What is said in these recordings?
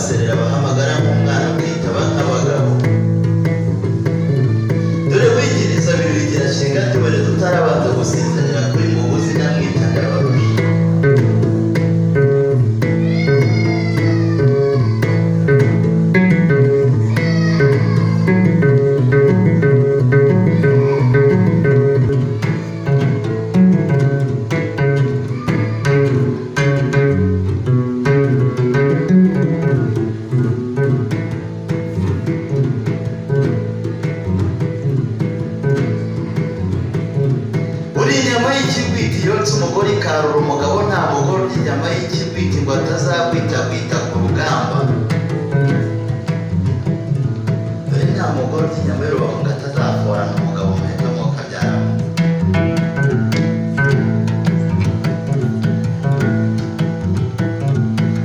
Rwaserera bahamagara nk'umwana kwitaba nk'abagabo. Dore wigiriza bibigira shinga tubere tutarabanza gusinzanira kuri mubuzi namwita ndababwiye. Umugore ikarura umugabo nta mugore urya inyama y'ikibwiti ngo atazakwitakwita ku rugamba. Dore nta mugore urya inyama y'urubavu ngo atazaforana umugabo muheta mwokabyaramo.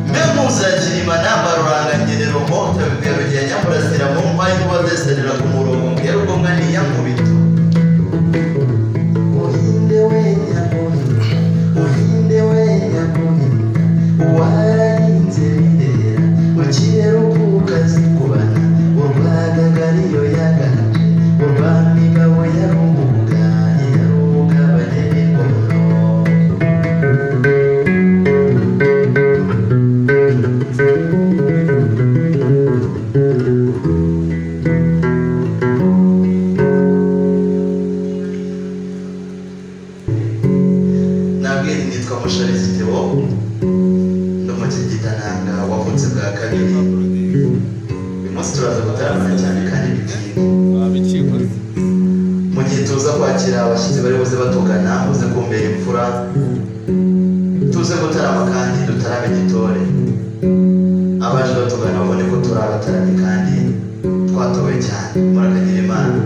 Mbe mpuzakirima namba rurangangerero nkota bigwerugera nyamurasira mu nkwaya inkuba zeserera ku murongo mbwira ubwo niyankubito. Uhinde we nyamuhinda, uhinde we nyamuhinda, uwarahinze birera, ukirera ukazikubana, urwagagariyo yaganje, urwamigabo yarumuga, yarugabanye n'ingono. Nabwira nitwa Mushabizi Theo, ndi umukigitananga wavutse bwa kabiri. Uyu munsi turaza gutaramana cyane kandi bitinde. Mu gihe tuza kwakira abashyitsi bari buze batugana, uze kumbera imfura, tuze gutarama kandi dutarame gitore. Abaje batugana babone ko turi abataramyi kandi twatowe cyane. Murakagira Imana.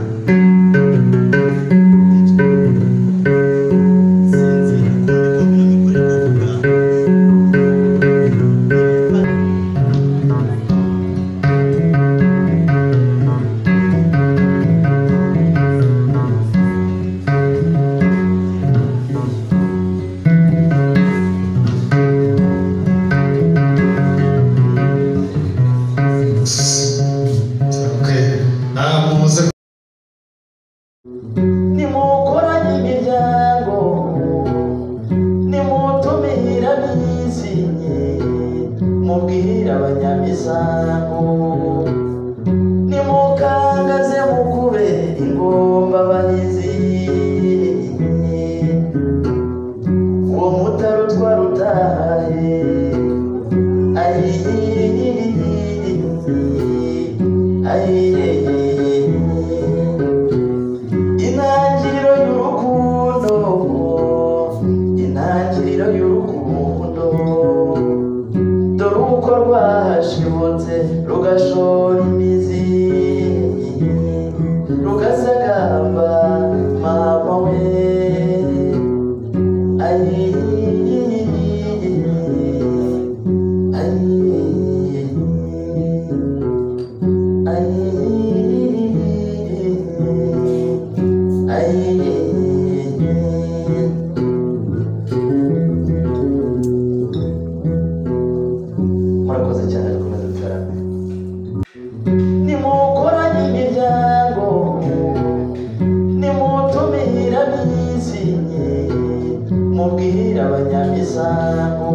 Nimukoranye imiryango, nimutumira abizinye, mubwire abanyamisango, nimukangaze mukube ingomba bahizi. Uwo mutarutwa rutahe, ayiyeee. Intangiriro y'urukundo, intangiriro y'urukundo, dore uko rwashibutse rugashora imizi, rugasagamba mama we. Murakoze cyane, dukomeze dutarame. Nimukoranye imiryango, nimutumira abizinye, mubwire abanyamisango,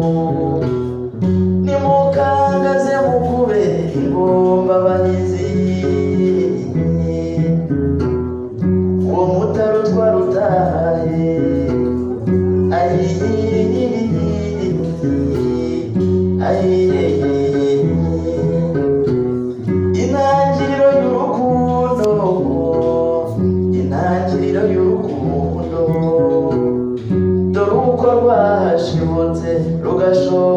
nimukangaze mukube ingomba bahizi. Uwo mutarutwa rutahe, ayiyeee. Intangiriro y'urukundo, intangiriro y'urukundo, dore uko rwashibutse rugashora